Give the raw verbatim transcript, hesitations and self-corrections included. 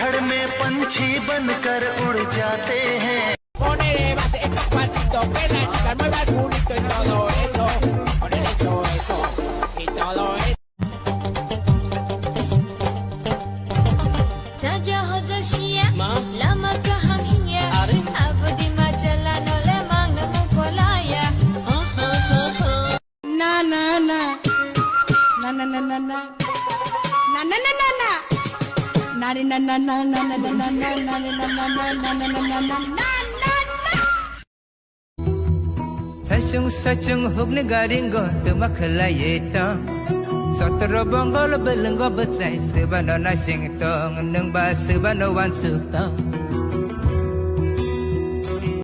जड़ में पंछी बनकर उड़ जाते हैं। Ponele más este pasito que la chica mueva el culito y todo eso. Ponele eso, eso. Y todo eso. Raja hoja shia, lama kaham hinya. Abdi majalah no lemang na mukolaya. Na na na. Na na na na na. Na na na na na. Nari na na na na na na na na na na na na na na na na na. Sachung sachung huk ni garingo tu makalayeta. Sotro bongolo belengo besai sebano na singtong nung ba sebano wan suktong.